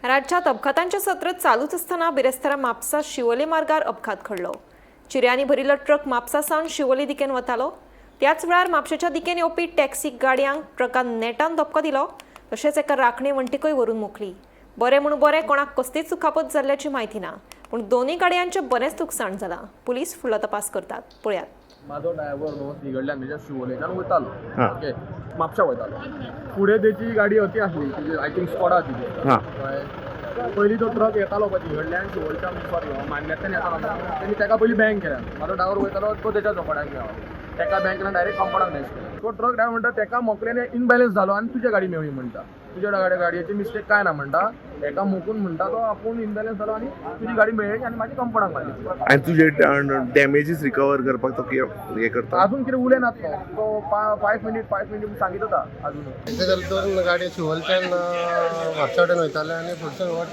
राज्यात अपघातांचे सत्र चालूच असताना बिरेस्तारा म्हापसा शिवोले मार्गार अपघात घडलो. चिऱ्यांनी भरिल्लो ट्रक म्हापसा सावन शिवोले दिकेन वतालो. त्याच वेळार म्हापशेच्या दिकेन येवपी टॅक्सी गाडयांक ट्रकान नेटान धपको दिलो. तशेंच एका राखणे वण्टीकय व्हरून मोखली. बरें म्हूण बरें, कोणाक कसलीच दुखापत जाल्ल्याची म्हायती ना, पूण दोनूय गाडयांचें बरेंच लुकसाण जालां. पुलीस फुडलो तपास करतात. पळयात. म्हाजो ड्रायव्हर न्हू थिगडल्यान, म्हणजे शिवोलेच्यान वयतालो. हां. ओके, म्हापशा वयतालो. फुडें तेची गाडी अती आसली, तेजी I think Skoda आसली. कळ्ळें? पयलीं तो ट्रक येतालो पळय थिगडल्यान शिवोलच्यान, सॉरी, मान्न्यांतल्यान येतालो न्हू, तेणी तेका पयलीं बँक केल्या. म्हाजो ड्रायव्हर वयतालो तो तेच्या झोपाट्याक मेळ्ळो. तेका बँक केल्यान डायरेक्ट कंपाउंडाक डॅश केला. तो ट्रक ड्रायव्हर म्हणटा, तेका मोखल्यान इनबॅलन्स जालो आनी तुज्या गाडी मेवळी म्हणटा. तुज्या गाडयेची मिस्टेक काय ना म्हणटा. तेका मोखून म्हणटा तो आपूण इनबॅलन्स जालो आनी तुजी गाडी मेळ्ळी आनी म्हाजी कंपाउंडाक मारली. आनी तुजे डॅमेजीस रिकवर करपाक तो कितें हें करता? अजून कितें उलयनात. तो तो 5 मिनीट 5 मिनीट सांगीत होता अजून. कितें जालें, दोन गाडी शिवोलच्यान म्हापशा वटेन वयताले आनी फुडच्यान हो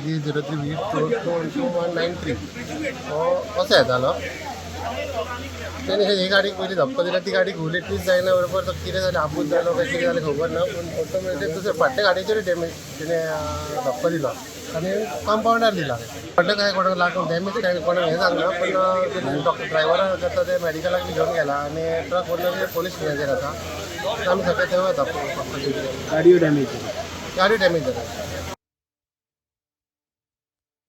G 03 V 2 2 2 1 9 3 हो असो येतालो. तेणी ही गाडीक पयली धपको दिला. ती गाडी घुंवली. तीच जायना बरोबर तो कितें जालें, आपूत जालो काय कितें जालें खबर ना, पूण ऑटोमॅटीक दुसऱ्या फाटल्या गाडयेचेर डॅमेज तेणें धपको दिलो आनी कंपाउंडार दिला. फाटलें काय कोणाक लागून डॅमेज काय कोणाक हें जालें ना, पूण डॉक्टर ड्रायव्हराक आतां ते मेडिकलाक बी घेवन गेला आनी ट्रक ओनर पोलीस स्टेशनाचेर आसा. आमी सगळे थंय वता. गाडयो डॅमेज? गाडी डॅमेज जाल्या.